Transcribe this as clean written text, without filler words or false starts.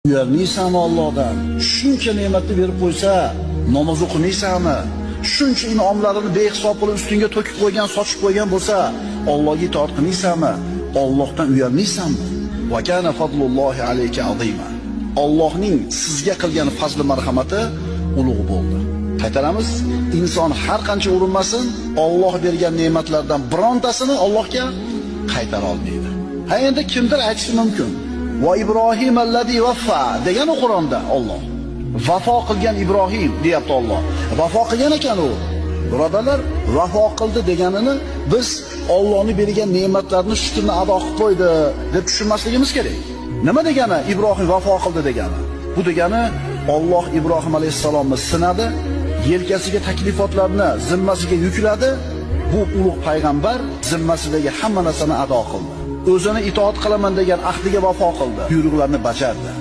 Uyalmaysanmi Allohdan? Shuncha ne'matni berib qo'ysa, namoz o'qimaysanmi? Shuncha in'omlarini behisob qilib ustingga to'kib qo'ygan, sochib qo'ygan bo'lsa, Allohga itoat qilmaysanmi? Allohdan uyalmaysanmi? Va kana fadlullohi alayka azima. Allohning sizga qilgan fazli marhamati ulug' bo'ldi. Qaytaramiz, inson har qancha urinmasin, Alloh bergan ne'matlardan birontasini Allohga qaytara olmaydi. Ha, endi kimdir aytishi mumkin. Va Ibrohim allazi vaffa degani Qur'onda Alloh. Vafo qilgan Ibrohim deyapti Alloh. Vafo qilgan ekan u. Birodarlar, vafo qildi deganini biz Allohning bergan ne'matlarini shukrini ado qilib qo'ydi deb tushunmasligimiz kerak. Nima degani Ibrohim vafo qildi degani? Bu degani Alloh Ibrohim alayhissalomni sinadi, yelkasiga taklifotlarni zimmasiga yukladi. Bu ulug' payg'ambar zimmasidagi hamma narsani ado qildi. O'zini itoat qilaman degan ahdiga vafo qildi, buyruqlarni bajardi.